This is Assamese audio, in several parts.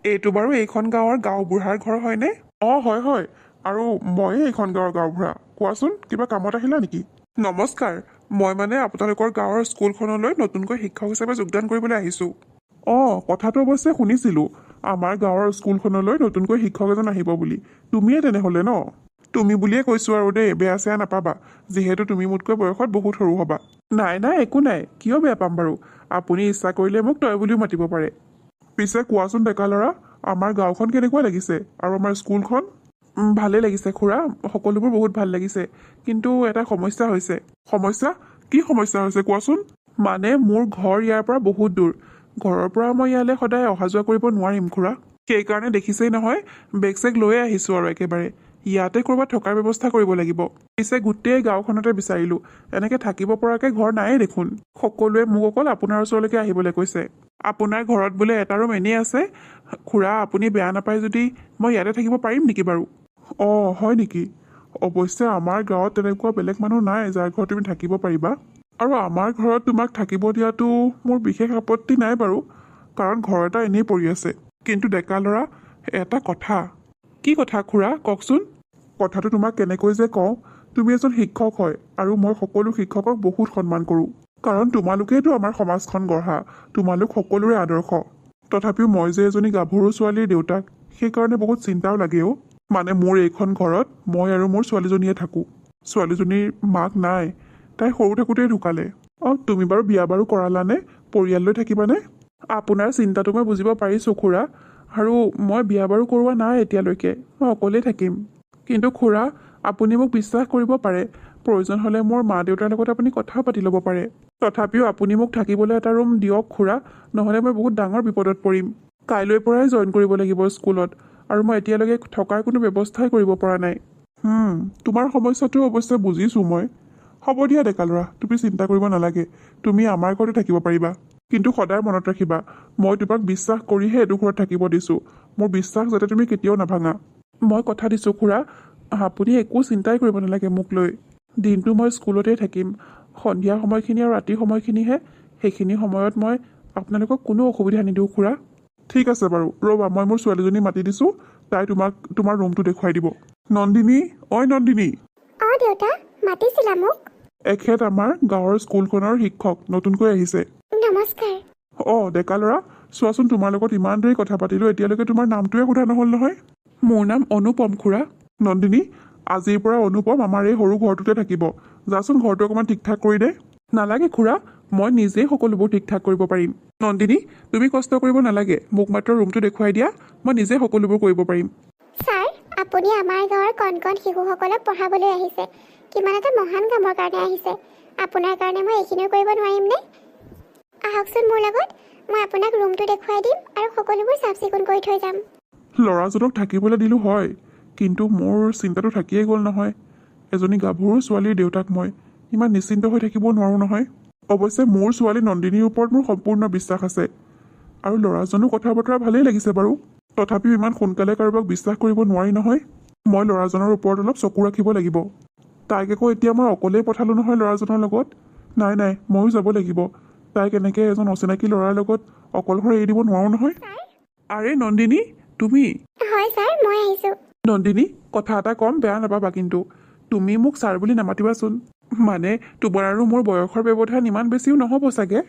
এইটো বাৰু এইখন গাঁৱৰ গাঁওবুঢ়াৰ ঘৰ হয়নে? অঁ, হয় হয়, আৰু ময়ে এইখন গাঁৱৰ গাঁওবুঢ়া। কোৱাচোন, কিবা কামত আহিলা নেকি? নমস্কাৰ, মই মানে আপোনালোকৰ গাঁৱৰ স্কুলখনলৈ নতুনকৈ শিক্ষক হিচাপে যোগদান কৰিবলৈ আহিছোঁ। অঁ, কথাটো অৱশ্যে শুনিছিলোঁ, আমাৰ গাঁৱৰ স্কুলখনলৈ নতুনকৈ শিক্ষক এজন আহিব বুলি। তুমিয়ে তেনেহ'লে ন? তুমি বুলিয়ে কৈছোঁ আৰু দেই, বেয়া চেয়া নাপাবা, যিহেতু তুমি মোতকৈ বয়সত বহুত সৰু হ'বা। নাই নাই, একো নাই, কিয় বেয়া পাম বাৰু? আপুনি ইচ্ছা কৰিলে মোক তই বুলিও মাতিব পাৰে। পিছে কোৱাচোন ডেকা ল'ৰা, আমাৰ গাঁওখন কেনেকুৱা লাগিছে আৰু আমাৰ স্কুলখন? ভালেই লাগিছে খুৰা, সকলোবোৰ বহুত ভাল লাগিছে। কিন্তু এটা সমস্যা হৈছে। সমস্যা? কি সমস্যা হৈছে কোৱাচোন? মানে মোৰ ঘৰ ইয়াৰ পৰা বহুত দূৰ। ঘৰৰ পৰা মই ইয়ালৈ সদায় অহা যোৱা কৰিব নোৱাৰিম খুৰা। সেইকাৰণে দেখিছেই নহয়, বেগ চেগ লৈয়ে আহিছোঁ আৰু একেবাৰে ইয়াতে ক'ৰবাত থকাৰ ব্যৱস্থা কৰিব লাগিব। পিছে গোটেই গাঁওখনতে বিচাৰিলোঁ, এনেকৈ থাকিব পৰাকৈ ঘৰ নায়েই দেখোন। সকলোৱে মোক অকল আপোনাৰ ওচৰলৈকে আহিবলৈ কৈছে। আপোনাৰ ঘৰত বোলে এটা ৰুম এনেই আছে। খুৰা, আপুনি বেয়া নাপায় যদি মই ইয়াতে থাকিব পাৰিম নেকি বাৰু? অঁ, হয় নেকি? অৱশ্যে আমাৰ গাঁৱত তেনেকুৱা বেলেগ মানুহ নাই যাৰ ঘৰত তুমি থাকিব পাৰিবা। আৰু আমাৰ ঘৰত তোমাক থাকিব দিয়াটো মোৰ বিশেষ আপত্তি নাই বাৰু, কাৰণ ঘৰ এটা এনেই পৰি আছে। কিন্তু ডেকা ল'ৰা, এটা কথা। কি কথা খুৰা, কওকচোন? কথাটো তোমাক কেনেকৈ যে কওঁ, তুমি এজন শিক্ষক হয় আৰু মই সকলো শিক্ষকক বহুত সন্মান কৰোঁ, কাৰণ তোমালোকেইতো আমাৰ সমাজখন গঢ়া, তোমালোক সকলোৰে আদৰ্শ। তথাপিও মই যে এজনী গাভৰু ছোৱালীৰ দেউতাক, সেইকাৰণে বহুত চিন্তাও লাগে অ'। মানে মোৰ এইখন ঘৰত মই আৰু মোৰ ছোৱালীজনীয়ে থাকোঁ। ছোৱালীজনীৰ মাক নাই, তাই সৰু থাকোঁতেই ঢুকালে। অঁ, তুমি বাৰু বিয়া বাৰু কৰালানে? পৰিয়াল লৈ থাকিবানে? আপোনাৰ চিন্তাটো মই বুজিব পাৰিছোঁ খুৰা, আৰু মই বিয়া বাৰু কৰোৱা নাই এতিয়ালৈকে, মই অকলেই থাকিম। কিন্তু খুৰা, আপুনি মোক বিশ্বাস কৰিব পাৰে। প্ৰয়োজন হ'লে মোৰ মা দেউতাৰ লগত আপুনি কথাও পাতি ল'ব পাৰে। তথাপিও আপুনি মোক থাকিবলৈ এটা ৰুম দিয়ক খুৰা, নহ'লে মই বহুত ডাঙৰ বিপদত পৰিম। কাইলৈৰ পৰাই জইন কৰিব লাগিব স্কুলত, আৰু মই এতিয়ালৈকে থকাৰ কোনো ব্যৱস্থাই কৰিব পৰা নাই। তোমাৰ সমস্যাটো অৱশ্যে বুজিছোঁ মই। হ'ব দিয়া ডেকা ল'ৰা, তুমি চিন্তা কৰিব নালাগে, তুমি আমাৰ ঘৰতে থাকিব পাৰিবা। কিন্তু সদায় মনত ৰাখিবা, মই তোমাক বিশ্বাস কৰিহে এইটো ঘৰত থাকিব দিছোঁ। মোৰ বিশ্বাস যাতে তুমি কেতিয়াও নাভাঙা। মই কথা দিছোঁ খুৰা, আপুনি একো চিন্তাই কৰিব নালাগে মোক লৈ। দিনটো মই স্কুলতেই থাকিম। সন্ধিয়া সময়খিনি আৰু ৰাতিৰ সময়খিনিহে, সেইখিনি সময়ত মই আপোনালোকক কোনো অসুবিধা নিদিওঁ খুৰা। ঠিক আছে বাৰু, ৰ'বা, মই মোৰ ছোৱালীজনী মাতি দিছোঁ, তাই তোমাক তোমাৰ ৰুমটো দেখুৱাই দিব। নন্দিনী, ঐ নন্দিনী। অঁ দেউতা, মাতিছিলা মোক? এখেত আমাৰ গাঁৱৰ স্কুলখনৰ শিক্ষক, নতুনকৈ আহিছে। নমস্কাৰ। অঁ ডেকা ল'ৰা, চোৱাচোন, তোমাৰ লগত ইমান দেৰি কথা পাতিলোঁ, এতিয়ালৈকে তোমাৰ নামটোৱে সোধা নহ'ল নহয়। মোৰ নাম অনুপম খুৰা। নন্দিনী, আজিৰ পৰা অনুপম আমাৰ এই সৰু ঘৰটোতে থাকিব। যাচোন, ঘৰটো অকণমান ঠিক ঠাক কৰি দে। নালাগে খুৰা, মই নিজেই সকলোবোৰ ঠিক ঠাক কৰিব পাৰিম। নন্দিনী, তুমি কষ্ট কৰিব নালাগে, মোক মাত্ৰ ৰুমটো দেখুৱাই দিয়া, মই নিজে সকলোবোৰ কৰিব পাৰিম। ছাৰ, আপুনি আমাৰ গাঁৱৰ কণ কণ শিশুসকলক পঢ়াবলৈ আহিছে। কিমান এটা মহান কামৰ কাৰণে আহিছে। আপোনাৰ কাৰণে মই এইখিনিও কৰিব নোৱাৰিমনে? আহকচোন মোৰ লগত, মই আপোনাক ৰুমটো দেখুৱাই দিম আৰু সকলোবোৰ চাফ চিকুণ কৰি থৈ যাম। ল'ৰাজনক থাকিবলৈ দিলোঁ হয়, কিন্তু মোৰ চিন্তাটো থাকিয়েই গ'ল নহয়। এজনী গাভৰু ছোৱালীৰ দেউতাক মই ইমান নিশ্চিন্ত হৈ থাকিব নোৱাৰোঁ নহয়। অৱশ্যে মোৰ ছোৱালী নন্দিনীৰ ওপৰত মোৰ সম্পূৰ্ণ বিশ্বাস আছে, আৰু ল'ৰাজনো কথা বতৰা ভালেই লাগিছে বাৰু। তথাপিও ইমান সোনকালে কাৰোবাক বিশ্বাস কৰিব নোৱাৰি নহয়। মই ল'ৰাজনৰ ওপৰত অলপ চকু ৰাখিব লাগিব। তাইক আকৌ এতিয়া মই অকলেই পঠালোঁ নহয় ল'ৰাজনৰ লগত। নাই নাই, ময়ো যাব লাগিব। তাইক এনেকৈ এজন অচিনাকি ল'ৰাৰ লগত অকলশৰে এৰি দিব নোৱাৰোঁ নহয়। আৰে নন্দিনী, তুমি? হয় ছাৰ, মই আহিছোঁ। নন্দিনী, কথা এটা ক'ম, বেয়া নাপাবা কিন্তু। তুমি মোক ছাৰ বুলি নামাতিবাচোন। মানে তোমাৰ আৰু মোৰ বয়সৰ ব্যৱধান ইমান বেছিও নহ'ব চাগে।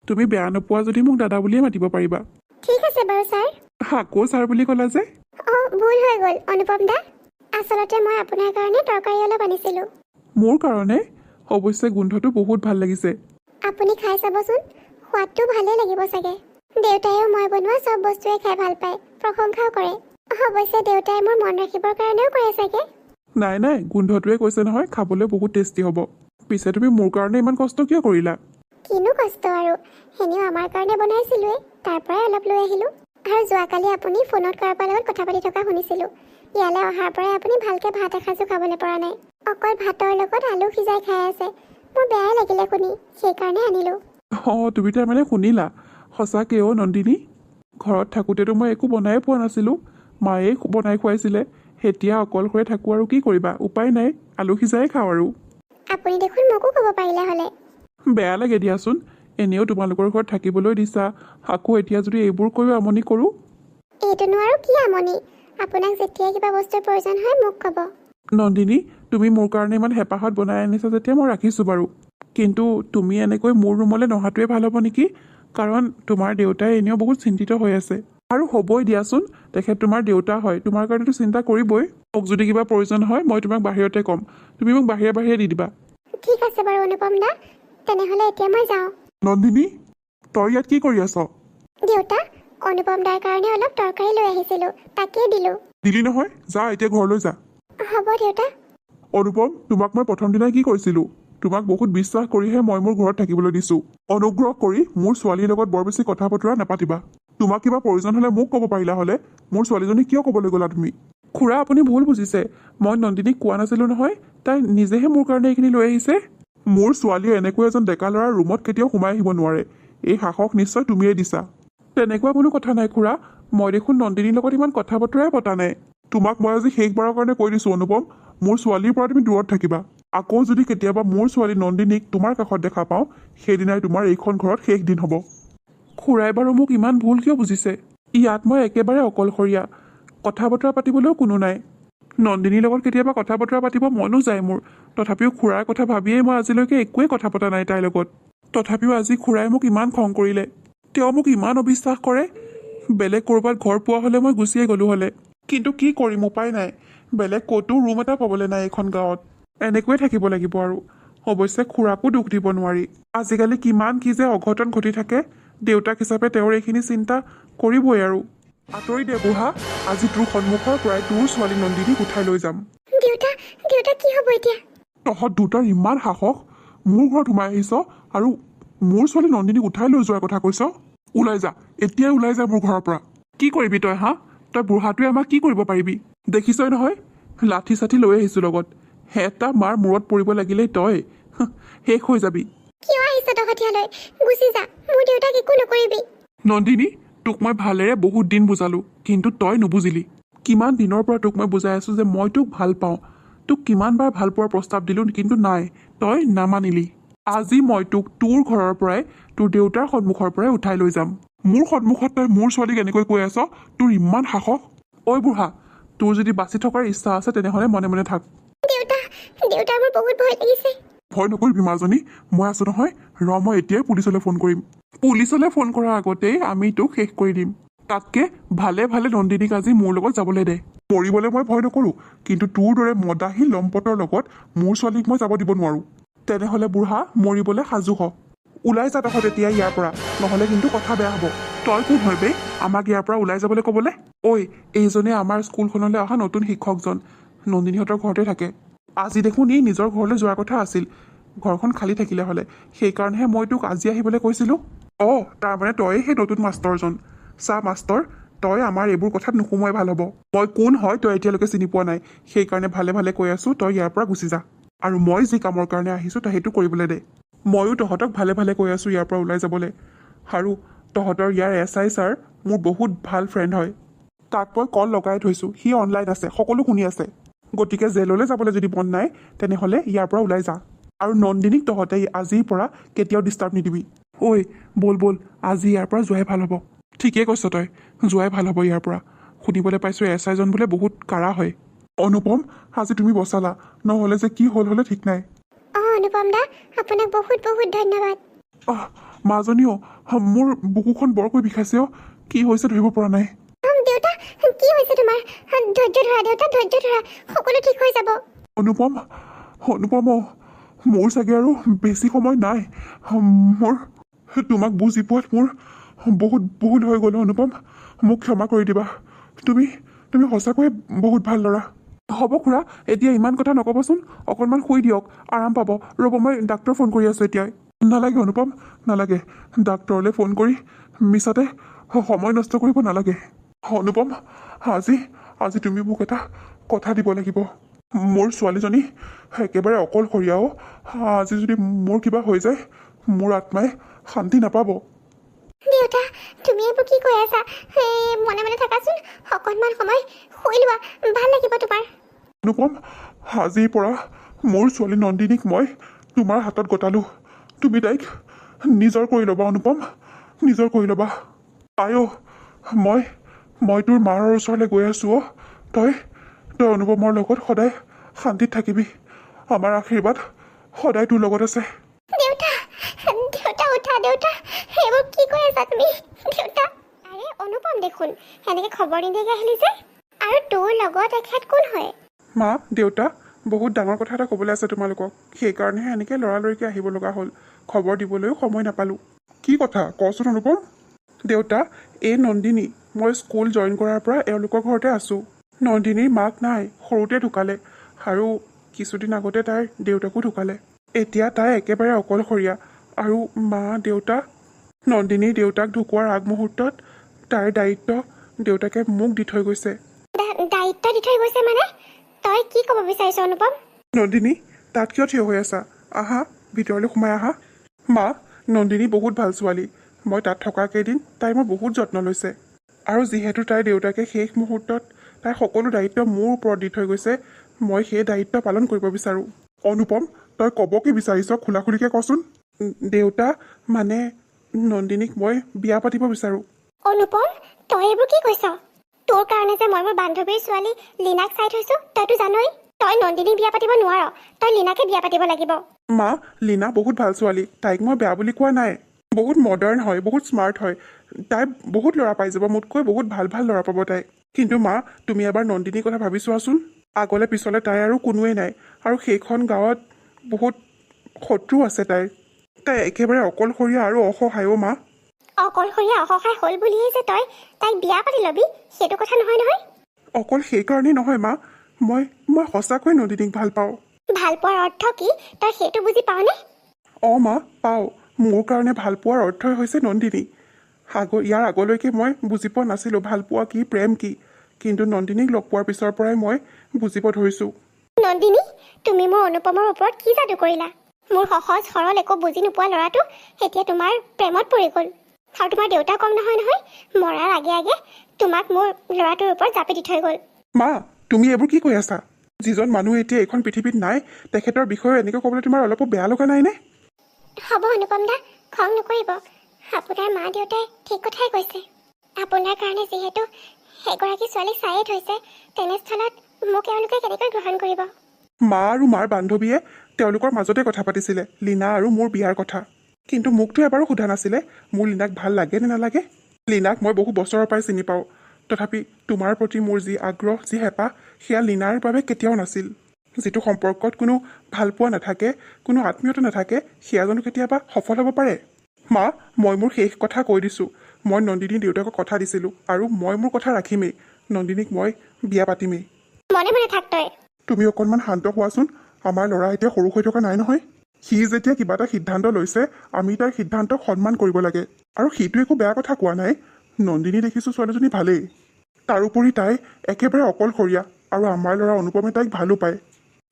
তুমি বেয়া নোপোৱা যদি মোক দাদা বুলিয়ে মাতিব পাৰিবা। ঠিক আছে বাৰু ছাৰ। আকৌ ছাৰ বুলি ক'লা যে? অঁ, ভুল হৈ গ'ল অনুপম দা। আচলতে মই আপোনাৰ কাৰণে তৰকাৰী অলপ আনিছিলোঁ। মোৰ কাৰণে? অৱশ্যে গোন্ধটো বহুত ভাল লাগিছে। আপুনি খাই চাবচোন, সোৱাদটো ভালেই লাগিব চাগে। দেউতায়েও মই বনোৱা চব বস্তুৱে খাই ভাল পায়, প্ৰশংসাও কৰে। অৱশ্যে দেউতাই মোৰ মন ৰাখিবৰ কাৰণেও কৰে চাগে। নাই নাই, গোন্ধটোৱে কৈছে নহয়, খাবলৈ বহুত টেষ্টি হ'ব। পিছে তুমি মোৰ কাৰণে ইমান কষ্ট কিয় কৰিলা? কিনো কষ্ট আৰু, এনেও আমাৰ কাৰণে বনাইছিলোৱেই, তাৰ পৰাই অলপ লৈ আহিলোঁ। আৰু যোৱাকালি আপুনি ফোনত কাৰোবাৰ লগত কথা পাতি থকা শুনিছিলোঁ। ইয়ালৈ অহাৰ পৰাই আপুনি ভালকৈ ভাত এসাঁজো খাবলৈ পৰা নাই, অকল ভাতৰ লগত আলু সিজাই খাই আছে। মোৰ বেয়াই লাগিলে শুনি, সেইকাৰণে আনিলোঁ। অঁ, তুমি তাৰমানে শুনিলা? সঁচাকৈ অ' নন্দিনী, ঘৰত থাকোঁতেতো মই একো বনায়ে পোৱা নাছিলোঁ, মায়ে বনাই খুৱাইছিলে। এতিয়া অকলশৰে থাকোঁ আৰু কি কৰিবা, উপায় নাই, আলু সিজায়ে খাওঁ আৰু। আপুনি দেখোন মোকো ক'ব পাৰিলে হ'লে। বেয়া লাগে দিয়াচোন, এনেও তোমালোকৰ ঘৰত থাকিবলৈ দিছা, আকৌ এতিয়া যদি এইবোৰ কৰিও আমনি কৰোঁ। এইটোনো আৰু কি আমনি? আপোনাক যেতিয়াই কিবা বস্তুৰ প্ৰয়োজন হয় মোক ক'ব। নন্দিনী, তুমি মোৰ কাৰণে ইমান হেঁপাহত বনাই আনিছা যেতিয়া মই ৰাখিছোঁ বাৰু, কিন্তু তুমি এনেকৈ মোৰ ৰুমলৈ নহাটোৱে ভাল হ'ব নেকি? কাৰণ তোমাৰ দেউতাই এনেও বহুত চিন্তিত হৈ আছে। আৰু হ'বই দিয়াচোন, তেখেত তোমাৰ দেউতা হয়, তোমাৰ কাৰণেতো চিন্তা কৰিবই। মোক যদি কিবা প্ৰয়োজন হয় মই তোমাক বাহিৰতে ক'ম, তুমি মোক বাহিৰে বাহিৰে দি দিবা। ঠিক আছে বাৰু অনুপম দা, তেনেহ'লে এতিয়া মই যাওঁ। নন্দিনী, তই ইয়াত কি কৰি আছ? দেউতা, অনুপম দাৰ কাৰণে অলপ তৰকাৰী লৈ আহিছিলোঁ, তাকেই দিলোঁ। দিলি নহয়, যা এতিয়া ঘৰলৈ যা। হ'ব দেউতা। অনুপম, তোমাক মই প্ৰথম দিনাই কি কৈছিলোঁ? তোমাক বহুত বিশ্বাস কৰিহে মই মোৰ ঘৰত থাকিবলৈ দিছোঁ। অনুগ্ৰহ কৰি মোৰ ছোৱালীৰ লগত বৰ বেছি কথা বতৰা নাপাতিবা। তোমাক কিবা প্ৰয়োজন হ'লে মোক ক'ব পাৰিলা হ'লে, মোৰ ছোৱালীজনীক কিয় ক'বলৈ গ'লা তুমি? খুৰা, আপুনি ভুল বুজিছে, মই নন্দিনীক কোৱা নাছিলোঁ নহয়, তাই নিজেহে মোৰ কাৰণে এইখিনি লৈ আহিছে। মোৰ ছোৱালীয়ে এনেকৈ এজন ডেকা ল'ৰাৰ ৰুমত কেতিয়াও সোমাই আহিব নোৱাৰে, এই সাহস নিশ্চয় তুমিয়েই দিছা। তেনেকুৱা কোনো কথা নাই খুৰা, মই দেখোন নন্দিনীৰ লগত ইমান কথা বতৰাই পতা নাই। তোমাক মই আজি শেষবাৰৰ কাৰণে কৈ দিছোঁ অনুপম, মোৰ ছোৱালীৰ পৰা তুমি দূৰত থাকিবা। আকৌ যদি কেতিয়াবা মোৰ ছোৱালী নন্দিনীক তোমাৰ কাষত দেখা পাওঁ, সেইদিনাই তোমাৰ এইখন ঘৰত শেষ দিন হ'ব। খুৰাই বাৰু মোক ইমান ভুল কিয় বুজিছে? ইয়াত মই একেবাৰে অকলশৰীয়া, কথা বতৰা পাতিবলৈও কোনো নাই। নন্দিনীৰ লগত কেতিয়াবা কথা বতৰা পাতিব মনো যায় মোৰ, তথাপিও খুৰাৰ কথা ভাবিয়েই মই আজিলৈকে একোৱেই কথা পতা নাই তাইৰ লগত। তথাপিও আজি খুৰাই মোক ইমান খং কৰিলে, তেওঁ মোক ইমান অবিশ্বাস কৰে। বেলেগ ক'ৰবাত ঘৰ পোৱা হ'লে মই গুচিয়ে গ'লো হ'লে, কিন্তু কি কৰিম উপায় নাই, বেলেগ ক'তো ৰুম এটা পাবলৈ নাই এইখন গাঁৱত, এনেকৈয়ে থাকিব লাগিব আৰু। অৱশ্যে খুৰাকো দুখ দিব নোৱাৰি, আজিকালি কিমান কি যে অঘটন ঘটি থাকে, দেউতাক হিচাপে তেওঁৰ এইখিনি চিন্তা কৰিবই আৰু। আঁতৰি দে বুঢ়া, আজি তোৰ সন্মুখৰ পৰাই তোৰ ছোৱালী নন্দিনীক উঠাই লৈ যাম। দেউতা, দেউতা কি হ'ব এতিয়া? তহঁত দুটাৰ ইমান সাহস, মোৰ ঘৰত সোমাই আহিছ আৰু মোৰ ছোৱালী নন্দিনীক উঠাই লৈ যোৱাৰ কথা কৈছ? ওলাই যা, এতিয়াই ওলাই যা মোৰ ঘৰৰ পৰা। কি কৰিবি তই? হা, তই বুঢ়াটোৱে আমাক কি কৰিব পাৰিবি? দেখিছই নহয়, লাঠি চাঠি লৈ আহিছো লগত, এটা মাৰ মূৰত পৰিব লাগিলেই তই শেষ হৈ যাবি। কিয় আহিছ তহঁত ইয়ালৈ? গুচি যা, মোৰ দেউতাক একো নকৰিবি। নন্দিনী, তোক মই ভালেৰে বহুত দিন বুজালো, কিন্তু তই নুবুজিলি। কিমান দিনৰ পৰা তোক মই বুজাই আছো যে মই তোক ভাল পাওঁ, তোক কিমানবাৰ ভাল পোৱাৰ প্ৰস্তাৱ দিলো, কিন্তু নাই, তই নামানিলি। আজি মই তোক তোৰ ঘৰৰ পৰাই, তোৰ দেউতাৰ সন্মুখৰ পৰাই উঠাই লৈ যাম। মোৰ সন্মুখত তই মোৰ ছোৱালীক এনেকৈ কৈ আছ, তোৰ ইমান সাহস? ঐ বুঢ়া, তোৰ যদি বাচি থকাৰ ইচ্ছা আছে তেনেহ'লে মনে মনে থাক। দেউতা, দেউতা মোৰ বহুত ভয় লাগিছে। ভয় নকৰিবি মাজনী, মই আছো নহয়। ৰ, মই এতিয়াই পুলিচলৈ ফোন কৰিম। পুলিচলৈ ফোন কৰাৰ আগতেই আমি তোক শেষ কৰি দিম। তাতকে ভালে ভালে নন্দিনীক আজি মোৰ লগত যাবলৈ দে। মৰিবলৈ মই ভয় নকৰোঁ, কিন্তু তোৰ দৰে মদাহী লম্পটৰ লগত মোৰ ছোৱালীক মই যাব দিব নোৱাৰোঁ। তেনেহ'লে বুঢ়া, মৰিবলৈ সাজু হ। ওলাই যা তহঁত এতিয়া ইয়াৰ পৰা, নহ'লে কিন্তু কথা বেয়া হ'ব। তই কোন হয় বে আমাক ইয়াৰ পৰা ওলাই যাবলৈ ক'বলৈ? ঐ, এইজনে আমাৰ স্কুলখনলৈ অহা নতুন শিক্ষকজন, নন্দিনীহঁতৰ ঘৰতে থাকে। আজি দেখোন ই নিজৰ ঘৰলৈ যোৱাৰ কথা আছিল, ঘৰখন খালী থাকিলে হ'লে, সেইকাৰণেহে মই তোক আজি আহিবলৈ কৈছিলোঁ। অঁ, তাৰমানে তয়ে সেই নতুন মাষ্টৰজন। চা মাষ্টৰ, তই আমাৰ এইবোৰ কথাত নোসোমোৱাই ভাল হ'ব। মই কোন হয় তই এতিয়ালৈকে চিনি পোৱা নাই, সেইকাৰণে ভালে ভালে কৈ আছোঁ, তই ইয়াৰ পৰা গুচি যা। আৰু মই যি কামৰ কাৰণে আহিছোঁ তই সেইটো কৰিবলৈ দে। ময়ো তহঁতক ভালে ভালে কৈ আছোঁ ইয়াৰ পৰা ওলাই যাবলৈ। আৰু তহঁতৰ ইয়াৰ এছ I sir মোৰ বহুত ভাল ফ্ৰেণ্ড হয়, তাক মই কল লগাই থৈছোঁ, সি অনলাইন আছে, সকলো শুনি আছে। গতিকে জেললৈ যাবলৈ যদি মন নাই তেনেহ'লে ইয়াৰ পৰা ওলাই যা। আৰু নন্দিনীক তহঁতে আজিৰ পৰা কেতিয়াও ডিষ্টাৰ্ব নিদিবি। ঐ ব'ল ব'ল, আজি ইয়াৰ পৰা যোৱাই ভাল হ'ব। ঠিকেই কৈছ তই, যোৱাই ভাল হ'ব ইয়াৰ পৰা। শুনিবলৈ পাইছোঁ এছ আইজন বোলে বহুত কাৰা হয়। অনুপম, আজি তুমি বচালা, নহ'লে যে কি হ'ল হ'লে ঠিক নাই। অঁ অনুপম দা, আপোনাক বহুত বহুত ধন্যবাদ। আহ মাজনীও, মোৰ বুকুখন বৰকৈ বিষাইছে অ', কি হৈছে ধৰিব পৰা নাই। দেউতা, কি হৈছে তোমাৰ? ধৈৰ্য ধৰা দেউতা, ধৈৰ্য ধৰা, সকলো ঠিক হৈ যাব। অনুপম, অনুপম, মোৰ চাগে আৰু বেছি সময় নাই। মোৰ তোমাক বুজি পোৱাত মোৰ বহুত ভুল হৈ গ'ল অনুপম, মোক ক্ষমা কৰি দিবা। তুমি তুমি সঁচাকৈয়ে বহুত ভাল ল'ৰা। হ'ব খুৰা, এতিয়া ইমান কথা নক'বচোন, অকণমান শুই দিয়ক, আৰাম পাব। ৰ'ব, মই ডাক্তৰ ফোন কৰি আছোঁ এতিয়াই। নালাগে অনুপম, নালাগে, ডাক্তৰলৈ ফোন কৰি মিছাতে সময় নষ্ট কৰিব নালাগে। অনুপম, আজি আজি তুমি মোক এটা কথা দিব লাগিব। মোৰ ছোৱালীজনী একেবাৰে অকলশৰীয়াও, আজি যদি মোৰ কিবা হৈ যায় মোৰ আত্মাই শান্তি নাপাব। দেউতা, তুমি এইবোৰ কি কৈ আছা? এই মনে মনে থাকাচোন, অকণমান সময় শুই লোৱা, ভাল লাগিব তোমাৰ। অনুপম, আজিৰ পৰা মোৰ ছোৱালী নন্দিনীক মই তোমাৰ হাতত গতালোঁ, তুমি তাইক নিজৰ কৰি ল'বা অনুপম, নিজৰ কৰি ল'বা। আইঅ, মই মই তোৰ মাৰ ওচৰলৈ গৈ আছোঁ অ'। তই তই অনুপমৰ লগত সদায় শান্তিত থাকিবি। আমাৰ আশীৰ্বাদ সদায় তোৰ লগত আছে। দেউতা, দেউতা, উঠা দেউতা, সেইবোৰ কি কৈ আছা তুমি দেউতা? আৰে অনুপম দেখোন, সেনেকে খবৰ নিদিয়াকে আহিলি যে? আৰু তোৰ লগত এখেত কোন হয়? মা, দেউতা, বহুত ডাঙৰ কথা এটা ক'বলৈ আছে তোমালোকক। সেইকাৰণেহে এনেকৈ লৰালৰিকৈ আহিব লগা হ'ল, খবৰ দিবলৈও সময় নাপালোঁ। কি কথা কচোন অনুপম? দেউতা, এই নন্দিনী, মই স্কুল জইন কৰাৰ পৰা এওঁলোকৰ ঘৰতে আছোঁ। নন্দিনীৰ মাক নাই, সৰুতে ঢুকালে আৰু কিছুদিন আগতে তাইৰ দেউতাকো ঢুকালে। এতিয়া তাই একেবাৰে অকলশৰীয়া আৰু মা দেউতা, নন্দিনীৰ দেউতাক ঢুকোৱাৰ আগমুহূৰ্তত তাইৰ দায়িত্ব দেউতাকে মোক দি থৈ গৈছে। দায়িত্ব দি থৈ গৈছে মানে? তই কি ক'ব বিচাৰিছ অনুপম? নন্দিনী, তাত কিয় থিয় হৈ আছা? আহা, ভিতৰলৈ সোমাই আহা। মা, নন্দিনী বহুত ভাল ছোৱালী। মই তাত থকা কেইদিন তাই মোৰ বহুত যত্ন লৈছে আৰু যিহেতু তাইৰ দেউতাকে শেষ মুহূৰ্তত তাইৰ সকলো দায়িত্ব মোৰ ওপৰত দি থৈ গৈছে, মই সেই দায়িত্ব পালন কৰিব বিচাৰোঁ। অনুপম, তই ক'ব কি বিচাৰিছ খোলাখুলিকৈ কচোন। দেউতা, মানে নন্দিনীক মই বিয়া পাতিব বিচাৰোঁ। অনুপম, তই এইবোৰ কি কৈছ? তোৰ কাৰণে যে মই মোৰ বান্ধৱীৰ ছোৱালী লীনাক চাই থৈছো, তইতো জানই। তই নন্দিনীক বিয়া পাতিব নোৱাৰ, তই লীনাকে বিয়া পাতিব লাগিব। মা, লীনা বহুত ভাল ছোৱালী, তাইক মই বেয়া বুলি কোৱা নাই। বহুত মডাৰ্ণ হয়, বহুত স্মাৰ্ট হয়। তাই বহুত ল'ৰা পাই যাব, মোতকৈ বহুত ভাল ভাল ল'ৰা পাব তাই। কিন্তু মা, তুমি এবাৰ নন্দিনীৰ কথা ভাবি চোৱাচোন। আগলে পিছলে তাই আৰু কোনোৱেই নাই আৰু সেইখন গাঁৱত বহুত শত্ৰু আছে তাইৰ। তাই একেবাৰে অকলশৰীয়া আৰু অসহায়ো মা। অকলশৰীয়া অসহায় হ'ল বুলিয়েই যে তই তাইক বিয়া পাতি ল'বি, সেইটো কথা নহয় নহয়। অকল সেইকাৰণেই নহয় মা, মই মই সঁচাকৈ নন্দিনীক ভাল পাওঁ। ভাল পোৱাৰ অৰ্থ কি তই সেইটো বুজি পাৱনে? অঁ মা, পাওঁ। মোৰ কাৰণে ভাল পোৱাৰ অৰ্থই হৈছে নন্দিনী। ইয়াৰ আগলৈকে মই বুজি পোৱা নাছিলোঁ ভাল পোৱা কি, প্ৰেম কি। কিন্তু নন্দিনীক লগ পোৱাৰ পিছৰ পৰাই মই বুজিব ধৰিছোঁ। নন্দিনী, তুমি মোৰ অনুপমৰ ওপৰত কি যাদু কৰিলা? মোৰ সহজ সৰল একো বুজি নোপোৱা ল'ৰাটো এতিয়া তোমাৰ প্ৰেমত পৰি গ'ল। আৰু তোমাৰ দেউতা কম নহয় নহয়, মৰাৰ আগে আগে তোমাক মোৰ ল'ৰাটোৰ ওপৰত জাপি দি থৈ গ'ল। মা, তুমি এইবোৰ কি কৈ আছা? যিজন মানুহ এতিয়া এইখন পৃথিৱীত নাই, তেখেতৰ বিষয়ে এনেকৈ ক'বলৈ তোমাৰ অলপো বেয়া লগা নাইনে? হ'ব অনুপম দা, খং নকৰিব। আপোনাৰ মা দেউতাই ঠিক কথাই কৈছে। আপোনাৰ কাৰণে যিহেতু এগৰাকী ছোৱালীক চায়ে থৈছে, তেনেস্থলত মোক এওঁলোকে কেনেকৈ গ্ৰহণ কৰিব? মা আৰু মাৰ বান্ধৱীয়ে তেওঁলোকৰ মাজতে কথা পাতিছিলে লীনা আৰু মোৰ বিয়াৰ কথা। কিন্তু মোকতো এবাৰো সোধা নাছিলে মোৰ লীনাক ভাল লাগে নে নালাগে। লীনাক মই বহু বছৰৰ পৰাই চিনি পাওঁ, তথাপি তোমাৰ প্ৰতি মোৰ যি আগ্ৰহ, যি হেঁপাহ, সেয়া লীনাৰ বাবে কেতিয়াও নাছিল। যিটো সম্পৰ্কত কোনো ভালপোৱা নাথাকে, কোনো আত্মীয়তা নাথাকে, সেয়া জানো কেতিয়াবা সফল হ'ব পাৰে? মা, মই মোৰ শেষ কথা কৈ দিছোঁ। মই নন্দিনীৰ দেউতাকক কথা দিছিলোঁ আৰু মই মোৰ কথা ৰাখিমেই। নন্দিনীক মই বিয়া পাতিমেই। মনে মনে থাক তই। তুমি অকণমান শান্ত হোৱাচোন। আমাৰ ল'ৰা এতিয়া সৰু হৈ থকা নাই নহয়। সি যেতিয়া কিবা এটা সিদ্ধান্ত লৈছে, আমি তাৰ সিদ্ধান্তক সন্মান কৰিব লাগে। আৰু সিটো একো বেয়া কথা কোৱা নাই। নন্দিনী দেখিছোঁ ছোৱালীজনী ভালেই, তাৰোপৰি তাই একেবাৰে অকলশৰীয়া আৰু আমাৰ ল'ৰা অনুপমে তাইক ভালো পায়।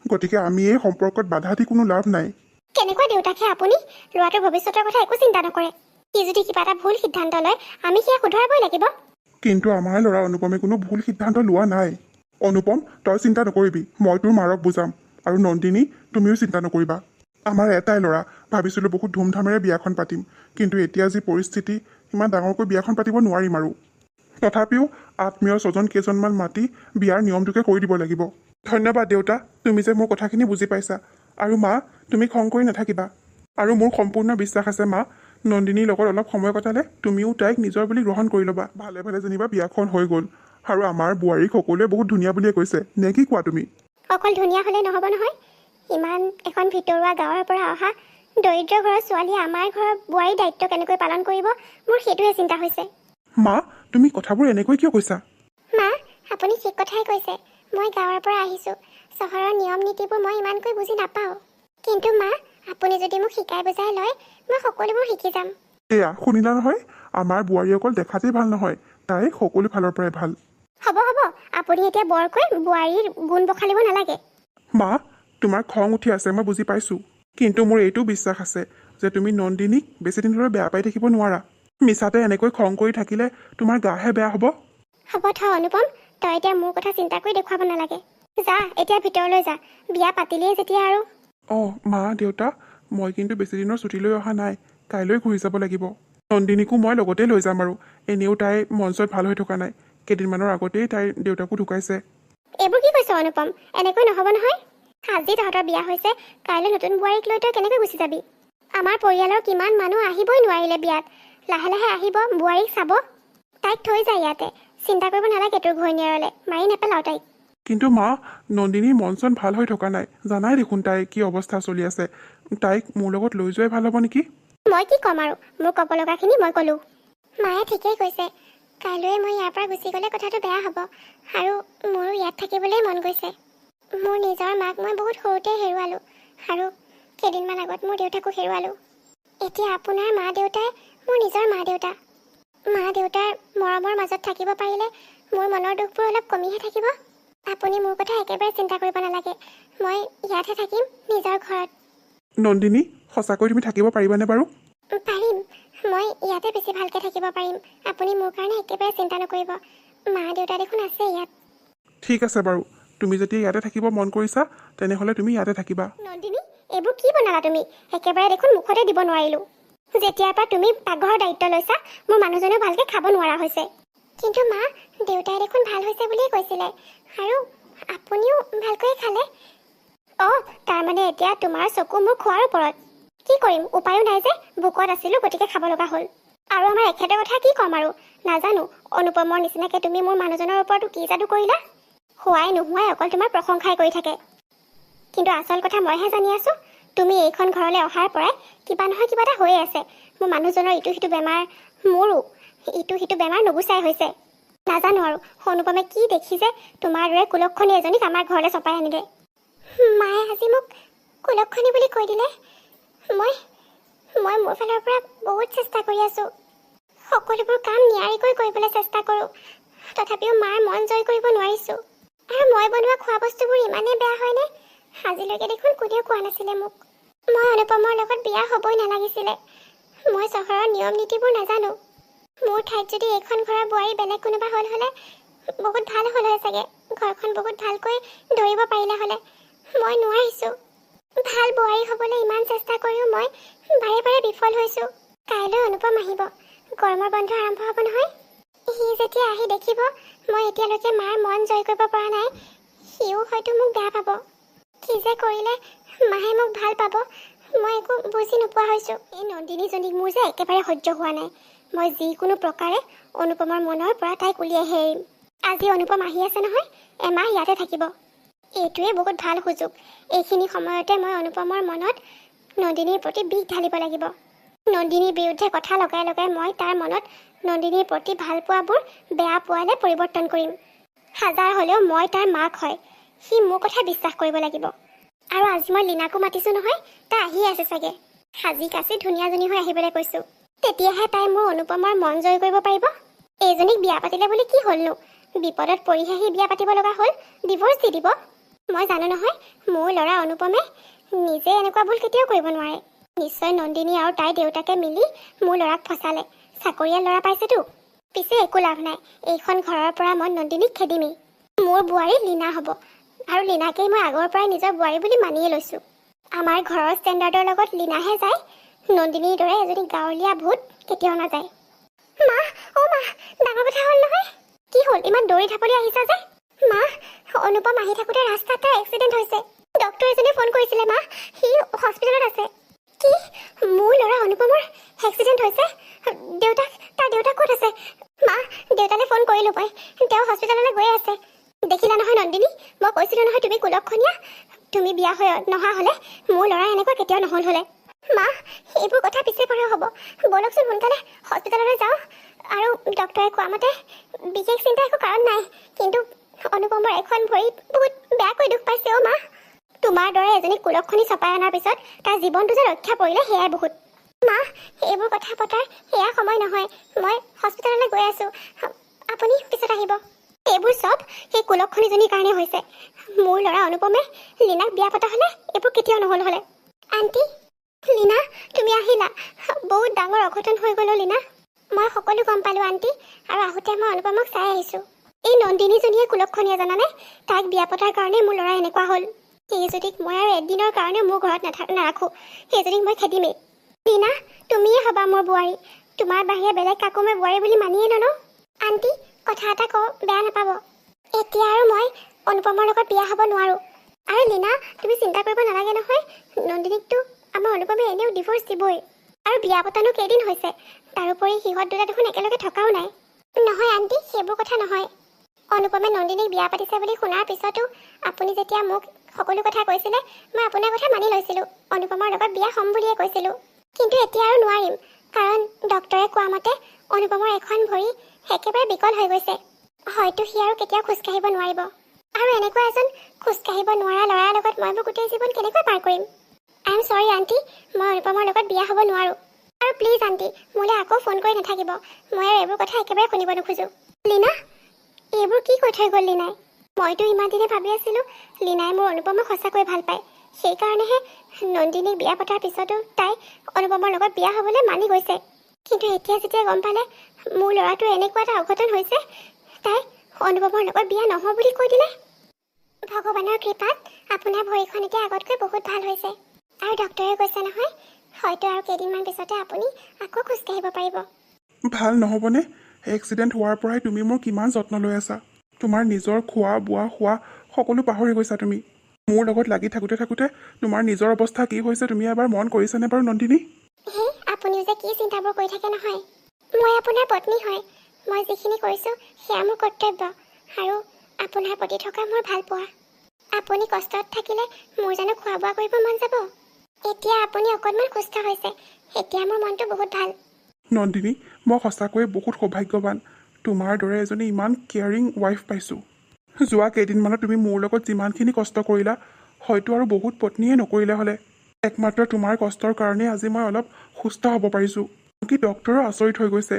গতিকে আমি এই সম্পৰ্কত বাধা দি কোনো লাভ নাই। কেনেকুৱা দেউতাকহে আপুনি? ল'ৰাটোৰ ভৱিষ্যতৰ কথা একো চিন্তা নকৰে। সি যদি কিবা এটা ভুল সিদ্ধান্ত লয়, আমি সেয়া শুধৰাবই লাগিব। কিন্তু আমাৰ ল'ৰা অনুপমে কোনো ভুল সিদ্ধান্ত লোৱা নাই। অনুপম, তই চিন্তা নকৰিবি, মই তোৰ মাৰক বুজাম। আৰু নন্দিনী, তুমিও চিন্তা নকৰিবা। আমাৰ এটাই ল'ৰা, ভাবিছিলোঁ বহুত ধুমধামেৰে বিয়াখন পাতিম, কিন্তু এতিয়া যি পৰিস্থিতি, ইমান ডাঙৰকৈ বিয়াখন পাতিব নোৱাৰিম আৰু। তথাপিও আত্মীয় স্বজন কেইজনমান মাতি বিয়াৰ নিয়মটোকে কৰি দিব লাগিব। ধন্যবাদ দেউতা, তুমি যে মোৰ কথাখিনি বুজি পাইছা। আৰু মা, তুমি খং কৰি নাথাকিবা। আৰু মোৰ সম্পূৰ্ণ বিশ্বাস আছে মা, নন্দিনীৰ লগত অলপ সময় কটালে তুমিও তাইক নিজৰ বুলি গ্ৰহণ কৰি ল'বা। ভালে ভালে যেনিবা বিয়াখন হৈ গ'ল আৰু আমাৰ বোৱাৰীক সকলোৱে বহুত ধুনীয়া বুলিয়ে কৈছে, নে কি কোৱা তুমি? অকল ধুনীয়া হ'লে নহ'ব নহয়। ইমান এখন ভিতৰুৱা গাঁৱৰ পৰা অহা দৰিদ্ৰ ঘৰৰ ছোৱালীয়ে আমাৰ ঘৰৰ বোৱাৰীৰ দায়িত্ব কেনেকৈ পালন কৰিব, মোৰ সেইটোহে চিন্তা হৈছে। মা, তুমি কথাবোৰ এনেকৈ কিয় কৈছা? মা, আপুনি ঠিক কথাই কৈছে। মই গাঁৱৰ পৰা আহিছোঁ, চহৰৰ নিয়ম নীতিবোৰ মই ইমানকৈ বুজি নাপাওঁ। কিন্তু মা, আপুনি যদি মোক শিকাই বুজাই লয়, মই সকলোবোৰ শিকি যাম। এয়া শুনিলা নহয়, আমাৰ বোৱাৰী অকল দেখাতেই ভাল নহয়, তাই সকলো ফালৰ পৰাই ভাল। হ'ব হ'ব, আপুনি এতিয়া বৰকৈ বোৱাৰীৰ গুণ বখালিব নালাগে। মা, তোমাৰ খং উঠি আছে, মই বুজি পাইছোঁ। কিন্তু মোৰ এইটোও বিশ্বাস আছে যে তুমি নন্দিনীক বেছি দিন ধৰি বেয়া পাই থাকিব নোৱাৰা। মিছাতে এনেকৈ খং কৰি থাকিলে তোমাৰ গাহে বেয়া হ'ব। হ'ব থ অনুপম, তই এতিয়া মোৰ কথা চিন্তা কৰি দেখুৱাব নালাগে। যা, এতিয়া ভিতৰলৈ যা। বিয়া পাতিলেই যেতিয়া আৰু। অঁ মা দেউতা, মই কিন্তু বেছি দিনৰ ছুটী লৈ অহা নাই, কাইলৈ ঘূৰি যাব লাগিব। নন্দিনীকো মই লগতে লৈ যাম আৰু এনেও তাই মঞ্চত ভাল হৈ থকা নাই। কেইদিনমানৰ আগতেই তাইৰ দেউতাকো ঢুকাইছে। এইবোৰ কি কৈছ অনুপম? এনেকৈ নহ'ব নহয়। আজি তহঁতৰ বিয়া হৈছে, কাইলৈ নতুন বোৱাৰীক লৈ তই কেনেকৈ গুচি যাবি? আমাৰ পৰিয়ালৰ কিমান মানুহ আহিবই নোৱাৰিলে বিয়াত। লাহে লাহে আহিব, বোৱাৰীক চাব। তাইক থৈ যায় ইয়াতে, চিন্তা কৰিব নালাগে। তোৰ ঘৈণীয়েৰলে মাৰি নেপেলাও তাইক। কিন্তু মা, নন্দিনীৰ মন চন ভাল হৈ থকা নাই, জানাই দেখোন তাইৰ কি অৱস্থা চলি আছে। তাইক মোৰ লগত লৈ যোৱাই ভাল হ'ব নেকি? মই কি ক'ম আৰু, মোৰ ক'ব লগাখিনি মই ক'লোঁ। মায়ে ঠিকেই কৈছে, কাইলৈ মই ইয়াৰ পৰা গুচি গ'লে কথাটো বেয়া হ'ব। আৰু মোৰো ইয়াত থাকিবলৈ মন গৈছে। মোৰ নিজৰ মাক মই বহুত সৰুতে হেৰুৱালোঁ আৰু কেইদিনমান আগত মোৰ দেউতাকো হেৰুৱালোঁ। এতিয়া আপোনাৰ মা দেউতাই মোৰ নিজৰ মা দেউতা। মা দেউতাৰ মৰমৰ মাজত থাকিব পাৰিলে মোৰ মনৰ দুখবোৰ অলপ কমিহে থাকিব। আপুনি মোৰ কথা একেবাৰে চিন্তা কৰিব নালাগে, মই ইয়াতহে থাকিম নিজৰ ঘৰত। নন্দিনী, সঁচাকৈ তুমি থাকিব পাৰিবানে বাৰু? পাৰিম, মই ইয়াতে বেছি ভালকৈ থাকিব পাৰিম। আপুনি মোৰ কাৰণে একেবাৰে চিন্তা নকৰিব, মা দেউতা দেখোন আছে ইয়াত। ঠিক আছে বাৰু, তুমি যেতিয়া ইয়াতে থাকিব মন কৰিছা তেনেহ'লে তুমি ইয়াতে থাকিবা। নন্দিনী, এইবোৰ কি বনালা তুমি? একেবাৰে দেখোন মুখতে দিব নোৱাৰিলোঁ। যেতিয়াৰ পৰা তুমি পাকঘৰৰ দায়িত্ব লৈছা, মোৰ মানুহজনেও ভালকৈ খাব নোৱাৰা হৈছে। কিন্তু মা, দেউতাই দেখোন ভাল হৈছে বুলিয়ে কৈছিলে, আৰু আপুনিও ভালকৈয়ে খালে। অঁ, তাৰমানে এতিয়া তোমাৰ চকু মোৰ খোৱাৰ ওপৰত। কি কৰিম, উপায়ো নাই যে, ভোকত আছিলোঁ গতিকে খাব লগা হ'ল। আৰু আমাৰ এখেতৰ কথা কি ক'ম আৰু, নাজানো অনুপমৰ নিচিনাকৈ তুমি মোৰ মানুহজনৰ ওপৰতো কি যাদু কৰিলা। হোৱাই নোহোৱাই অকল তোমাৰ প্ৰশংসাই কৰি থাকে, কিন্তু আচল কথা মইহে জানি আছোঁ। তুমি এইখন ঘৰলৈ অহাৰ পৰাই কিবা নহয় কিবা এটা হৈয়ে আছে। মোৰ মানুহজনৰ ইটো সিটো বেমাৰ, মোৰো ইটো সিটো বেমাৰ নুগুচাই হৈছে। নাজানো আৰু অনুপমে কি দেখি যে তোমাৰ দৰে কুলক্ষণী এজনীক আমাৰ ঘৰলৈ চপাই আনিলে। মায়ে আজি মোক কুলক্ষণী বুলি কৈ দিলে। মই মই মোৰ ফালৰ পৰা বহুত চেষ্টা কৰি আছোঁ, সকলোবোৰ কাম নিয়াৰিকৈ কৰিবলৈ চেষ্টা কৰোঁ, তথাপিও মাৰ মন জয় কৰিব নোৱাৰিছোঁ। আৰু মই বনোৱা খোৱা বস্তুবোৰ ইমানেই বেয়া হয়নে? আজিলৈকে দেখোন কোনেও কোৱা নাছিলে মোক। মই অনুপমৰ লগত বিয়া হ'বই নালাগিছিলে। মই চহৰৰ নিয়ম নীতিবোৰ নাজানো। মোৰ ঠাইত যদি এইখন ঘৰৰ বোৱাৰী বেলেগ কোনোবা হ'ল হ'লে বহুত ভাল হ'ল হয় চাগে, ঘৰখন বহুত ভালকৈ ধৰিব পাৰিলে হ'লে। মই নোৱাৰিছোঁ। ভাল বোৱাৰী হ'বলৈ ইমান চেষ্টা কৰিও মই বাৰে বাৰে বিফল হৈছোঁ। কাইলৈ অনুপম আহিব, গৰমৰ বন্ধ আৰম্ভ হ'ব নহয়। সি যেতিয়া আহি দেখিব মই এতিয়ালৈকে মাৰ মন জয় কৰিব পৰা নাই, সিও হয়তো মোক বেয়া পাব। কি যে কৰিলে মাহে মোক ভাল পাব, মই একো বুজি নোপোৱা হৈছোঁ। এই নন্দিনীজনীক মোৰ যে একেবাৰে সহ্য হোৱা নাই। মই যিকোনো প্ৰকাৰে অনুপমৰ মনৰ পৰা তাইক উলিয়াইহে এৰিম। আজি অনুপম আহি আছে নহয়, এমাহ ইয়াতে থাকিব। এইটোৱে বহুত ভাল সুযোগ। এইখিনি সময়তে মই অনুপমৰ মনত নন্দিনীৰ প্ৰতি বিষ ঢালিব লাগিব। নন্দিনীৰ বিৰুদ্ধে কথা লগাই লগাই মই তাৰ মনত নন্দিনীৰ প্ৰতি ভালপোৱাবোৰ বেয়া পোৱালৈ পৰিৱৰ্তন কৰিম। হাজাৰ হ'লেও মই তাৰ মাক হয়, সি মোৰ কথা বিশ্বাস কৰিব লাগিব। আৰু আজি মই লীনাকো মাতিছোঁ নহয়, তাই আহি আছে চাগে। সাজি কাচি ধুনীয়াজনী হৈ আহিবলৈ কৈছোঁ, তেতিয়াহে তাই মোৰ অনুপমৰ মন জয় কৰিব পাৰিব। এইজনীক বিয়া পাতিলে বুলি কি হ'লনো? বিপদত পৰিহে সি বিয়া পাতিব লগা হ'ল, ডিভ'ৰ্চ দি দিব। মই জানো নহয়, মোৰ ল'ৰা অনুপমে নিজে এনেকুৱা ভুল কেতিয়াও কৰিব নোৱাৰে। নিশ্চয় নন্দিনী আৰু তাইৰ দেউতাকে মিলি মোৰ ল'ৰাক ফচালে। চাকৰিয়াল ল'ৰা পাইছেতো। পিছে একো লাভ নাই, এইখন ঘৰৰ পৰা মই নন্দিনীক খেদিমেই। মোৰ বোৱাৰী লীনা হ'ব, আৰু লীনাকেই মই আগৰ পৰাই নিজৰ বোৱাৰী বুলি মানিয়ে লৈছোঁ। আমাৰ ঘৰৰ ষ্টেণ্ডাৰ্ডৰ লগত লীনাহে যায়, নন্দিনীৰ দৰে এজনী গাঁৱলীয়া ভূত কেতিয়াও নাযায়। মা, অ' মা, ডাঙৰ কথা হ'ল নহয়। কি হ'ল, ইমান দৌৰি ঢাপলি আহিছা যে? মা, অনুপম আহি থাকোঁতে ৰাস্তাত তাৰ এক্সিডেণ্ট হৈছে। ডক্টৰ এজনে ফোন কৰিছিলে মা, সি হস্পিটেলত আছে। কি, মোৰ ল'ৰা অনুপমৰ এক্সিডেণ্ট হৈছে? দেউতাক, তাৰ দেউতাক ক'ত আছে? মা, দেউতালৈ ফোন কৰিলোঁ মই, তেওঁ হস্পিটেললৈ গৈয়ে আছে। দেখিলা নহয় নন্দিনী, মই কৈছিলোঁ নহয় তুমি কুলক্ষণীয়া। তুমি বিয়া হৈ নহা হ'লে মোৰ ল'ৰা এনেকুৱা কেতিয়াও নহ'ল হ'লে। মা, এইবোৰ কথা পিছে পৰেও হ'ব, ব'লকচোন সোনকালে হস্পিটেললৈ যাওঁ। আৰু ডক্টৰে কোৱা মতে বিশেষ চিন্তা একো কাৰণ নাই, কিন্তু অনুপমৰ এখন ভৰিত বহুত বেয়াকৈ দুখ পাইছে। অ' মা, তোমাৰ দৰে এজনী কুলক্ষণী চপাই অনাৰ পিছত তাৰ জীৱনটো যে ৰক্ষা পৰিলে সেয়াই বহুত। মা, এইবোৰ কথা পতাৰ সেয়া সময় নহয়, মই হস্পিটেললৈ গৈ আছোঁ, আপুনি পিছত আহিব। এইবোৰ চব সেই কুলক্ষণীজনীৰ কাৰণে হৈছে। মোৰ ল'ৰা অনুপমে লীনাক বিয়া পতা হ'লে এইবোৰ কেতিয়াও নহ'ল হ'লে। আণ্টি, লীনা, তুমি আহিলা। বহুত ডাঙৰ অঘটন হৈ গ'ল অ' লীনা। মই সকলো গম পালোঁ আণ্টি, আৰু আহোঁতে মই অনুপমক চাই আহিছোঁ। এই নন্দিনীজনীয়ে কুলক্ষণীয়া জানানে? তাইক বিয়া পতাৰ কাৰণে মোৰ ল'ৰা এনেকুৱা হ'ল। সেইজনীক মই আৰু এদিনৰ কাৰণে মোৰ ঘৰত নাৰাখোঁ, সেইজনীক মই খেদিমেই। লীনা, তুমিয়ে হ'বা মোৰ বোৱাৰী, তোমাৰ বাহিৰে বেলেগ কাকো মই বোৱাৰী বুলি মানিয়ে নলওঁ। আণ্টি, কথা এটা কওঁ, বেয়া নাপাব। এতিয়া আৰু মই অনুপমৰ লগত বিয়া হ'ব নোৱাৰোঁ। আৰু লীনা, তুমি চিন্তা কৰিব নালাগে নহয়। নন্দিনীকতো আমাৰ অনুপমে এনেও ডিভ'ৰ্চ দিবই। আৰু বিয়া পতানো কেইদিন হৈছে? তাৰোপৰি সিহঁত দুটা দেখোন একেলগে থকাও নাই। নহয় আণ্টি, সেইবোৰ কথা নহয়। অনুপমে নন্দিনীক বিয়া পাতিছে বুলি শুনাৰ পিছতো আপুনি যেতিয়া মোক সকলো কথা কৈছিলে, মই আপোনাৰ কথা মানি লৈছিলোঁ। অনুপমৰ লগত বিয়া হ'ম বুলিয়ে কৈছিলোঁ। কিন্তু এতিয়া আৰু নোৱাৰিম, কাৰণ ডক্তৰে কোৱা মতে অনুপমৰ এখন ভৰি একেবাৰে বিকল হৈ গৈছে। হয়তো সি আৰু কেতিয়াও খোজকাঢ়িব নোৱাৰিব। আৰু এনেকুৱা এজন খোজকাঢ়িব নোৱাৰা ল'ৰাৰ লগত মই মোৰ গোটেই জীৱন কেনেকৈ পাৰ কৰিম? I am sorry aunty, মই অনুপমৰ লগত বিয়া হ'ব নোৱাৰোঁ। আৰু প্লিজ আণ্টি, মোলৈ আকৌ ফোন কৰি নাথাকিব। মই আৰু এইবোৰ কথা একেবাৰে শুনিব নোখোজোঁ। লীনা, এইবোৰ কি কৈ থৈ গ'ল লীনাই? মইতো ইমান দিনে ভাবি আছিলোঁ লীনাই মোৰ অনুপমক সঁচাকৈ ভাল পায়, সেইকাৰণেহে নন্দিনীক বিয়া পতাৰ পিছতো তাই অনুপমৰ লগত বিয়া হ'বলৈ মানি গৈছে। কিন্তু এতিয়া যেতিয়া গম পালে মোৰ ল'ৰাটোৰ এনেকুৱা এটা অঘটন হৈছে, তাই অনুপমৰ লগত বিয়া নহওঁ বুলি কৈ দিলে। ভগৱানৰ কৃপাত আপোনাৰ ভৰিখন এতিয়া আগতকৈ বহুত ভাল হৈছে আৰু ডক্তৰে কৈছে নহয়, হয়তো আৰু কেইদিনমান পিছতে আপুনি আকৌ খোজকাঢ়িব পাৰিব। ভাল নহ'বনে? এক্সিডেণ্ট হোৱাৰ পৰাই তুমি মোৰ কিমান যত্ন লৈ আছা। তোমাৰ নিজৰ খোৱা বোৱা, শোৱা সকলো পাহৰি গৈছা তুমি। মোৰ লগত লাগি থাকোঁতে থাকোঁতে তোমাৰ নিজৰ অৱস্থা কি হৈছে, তুমি এবাৰ মন কৰিছানে বাৰু নন্দিনী? হে, আপুনিও যে কি চিন্তাবোৰ কৰি থাকে নহয়। মই আপোনাৰ পত্নী হয়। মই যিখিনি কৰিছোঁ সেয়া মোৰ কৰ্তব্য আৰু আপোনাৰ প্ৰতি থকা মোৰ ভালপোৱা। আপুনি কষ্টত থাকিলে মোৰ জানো খোৱা বোৱা কৰিব মন যাব? এতিয়া আপুনি অকণমান সুস্থ হৈছে, এতিয়া মোৰ মনটো বহুত ভাল। নন্দিনী, মই সঁচাকৈয়ে বহুত সৌভাগ্যৱান, তোমাৰ দৰে এজনী ইমান কেয়াৰিং ৱাইফ পাইছোঁ। যোৱা কেইদিনমানত তুমি মোৰ লগত যিমানখিনি কষ্ট কৰিলা, হয়তো আৰু বহুত পত্নীয়ে নকৰিলে হ'লে। একমাত্ৰ তোমাৰ কষ্টৰ কাৰণেই আজি মই অলপ সুস্থ হ'ব পাৰিছোঁ। আনকি ডক্তৰো আচৰিত হৈ গৈছে।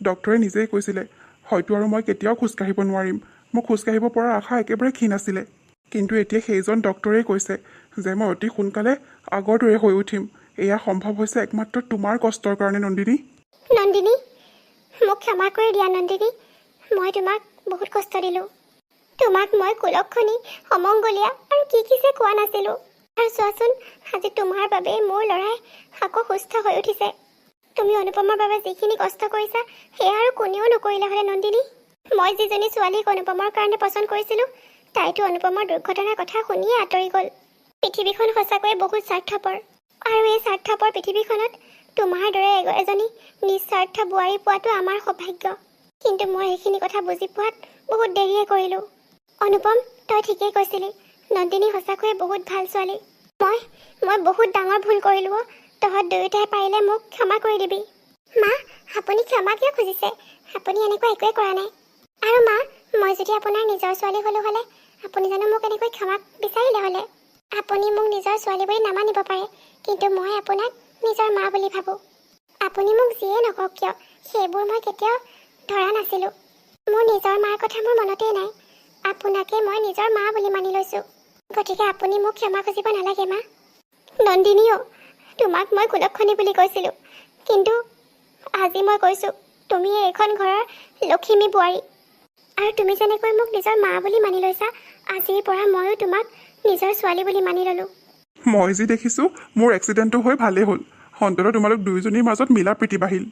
ডক্তৰে নিজেই কৈছিলে, হয়তো আৰু মই কেতিয়াও খোজকাঢ়িব নোৱাৰিম। মোৰ খোজকাঢ়িব পৰাৰ আশা একেবাৰে ক্ষীণ আছিলে। কিন্তু এতিয়া সেইজন ডক্তৰেই কৈছে যে মই অতি সোনকালে আগৰ দৰে হৈ উঠিম। এয়া সম্ভৱ হৈছে একমাত্ৰ তোমাৰ কষ্টৰ কাৰণে, নন্দিনী। নন্দিনী, মোক ক্ষমা কৰি দিয়া নন্দিনী। মই তোমাক বহুত কষ্ট দিলোঁ। তোমাক মই কুলক্ষণী, অমংগলীয়া আৰু কি কি যে কোৱা নাছিলোঁ। আৰু চোৱাচোন, আজি তোমাৰ বাবেই মোৰ ল'ৰাই আকৌ সুস্থ হৈ উঠিছে। তুমি অনুপমৰ বাবে যিখিনি কষ্ট কৰিছা, সেয়া আৰু কোনেও নকৰিলে হ'লে নন্দিনী। মই যিজনী ছোৱালীক অনুপমৰ কাৰণে পচন্দ কৰিছিলোঁ, তাইতো অনুপমৰ দুৰ্ঘটনাৰ কথা শুনিয়ে আঁতৰি গ'ল। পৃথিৱীখন সঁচাকৈয়ে বহুত স্বাৰ্থপৰ আৰু এই স্বাৰ্থপৰ পৃথিৱীখনত তোমাৰ দৰে এজনী নিস্বাৰ্থ বোৱাৰী পোৱাটো আমাৰ সৌভাগ্য। কিন্তু মই এইখিনি কথা বুজি পোৱাত বহুত দেৰিয়ে কৰিলোঁ। অনুপম, তই ঠিকেই কৈছিলি, নন্দিনী সঁচাকৈয়ে বহুত ভাল ছোৱালী। মই বহুত ডাঙৰ ভুল কৰিলোঁ অ'। তহঁত দুয়োটাই পাৰিলে মোক ক্ষমা কৰি দিবি। মা, আপুনি ক্ষমা কিয় খুজিছে? আপুনি এনেকুৱা একোৱেই কৰা নাই। আৰু মা, মই যদি আপোনাৰ নিজৰ ছোৱালী হ'লো হ'লে, আপুনি জানো মোক এনেকৈ ক্ষমা বিচাৰিলে হ'লে? আপুনি মোক নিজৰ ছোৱালী বুলি নামানিব পাৰে, কিন্তু মই আপোনাক নিজৰ মা বুলি ভাবোঁ। আপুনি মোক যিয়ে নকওক কিয়, সেইবোৰ মই কেতিয়াও ধৰা নাছিলোঁ। মোৰ নিজৰ মাৰ কথা মোৰ মনতেই নাই। আপোনাকে মই নিজৰ মা বুলি মানি লৈছোঁ, গতিকে আপুনি মোক ক্ষমা খুজিব নালাগে মা। নন্দিনীও, তোমাক মই কুলক্ষণী বুলি কৈছিলোঁ, কিন্তু আজি মই কৈছোঁ, তুমি এইখন ঘৰৰ লখিমী বোৱাৰী। আৰু তুমি যেনেকৈ মোক নিজৰ মা বুলি মানি লৈছা, আজিৰ পৰা ময়ো তোমাক নিজৰ ছোৱালী বুলি মানি ল'লোঁ। মই যি দেখিছোঁ, মোৰ এক্সিডেণ্টটো হৈ ভালেই হ'ল। অন্ততঃ তোমালোক দুয়োজনীৰ মাজত মিলা প্ৰীতি বাঢ়িল।